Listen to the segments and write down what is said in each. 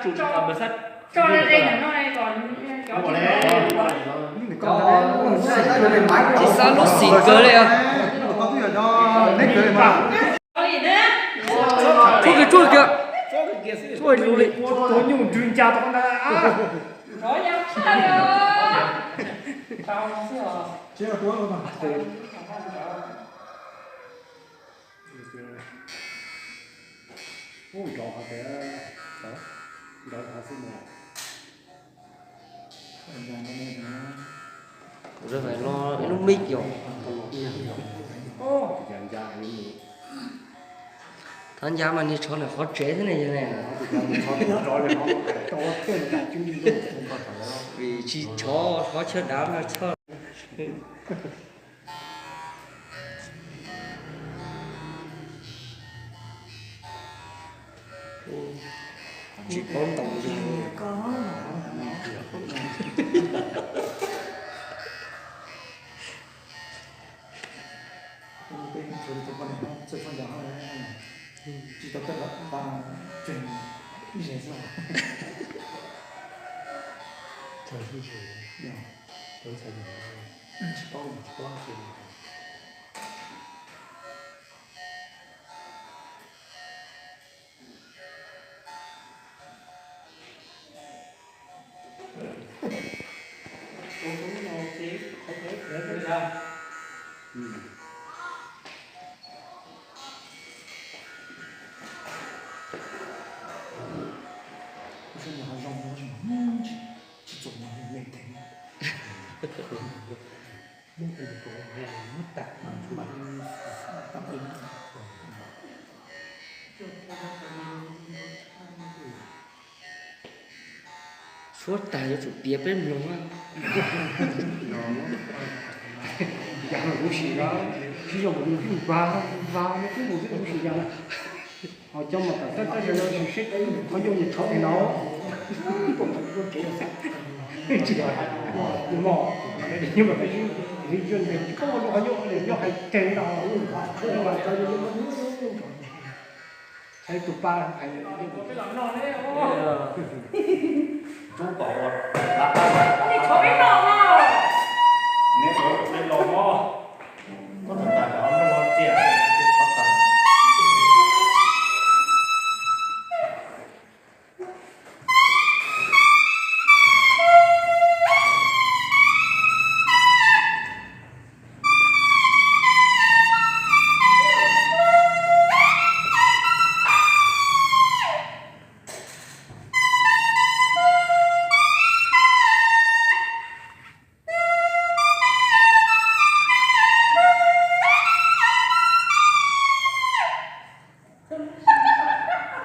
Tsis xav lub xim kawg li os. Tshuab kiag, tshuab kiag. Tshuab lus li. Ub, nrov hov tias, nrov hov xwb mas. Kuv rau hais no ib lub mic yom. Thov ncaj mas niag tshov nram qhov tsev thiab ne yog ne. Vim tsis tshov qhov chaw dav no tshaj. Tsis paub ntau zoo. Suav tag yuav tsum piav peb mloog. Kuv sim, tsis yog mus vaj vaj no kuv mus xwb kuv sim yog na. Ho cov mas tam tab tab yog no sim seb qhov yog nws tshov li no. Tsis yog, mos, mas tam sim, tsis paub lub qhov yog nyob hais teg no. Hais tus pa hais,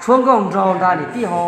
Tshuab nkauj nraug ntag niam tij ho.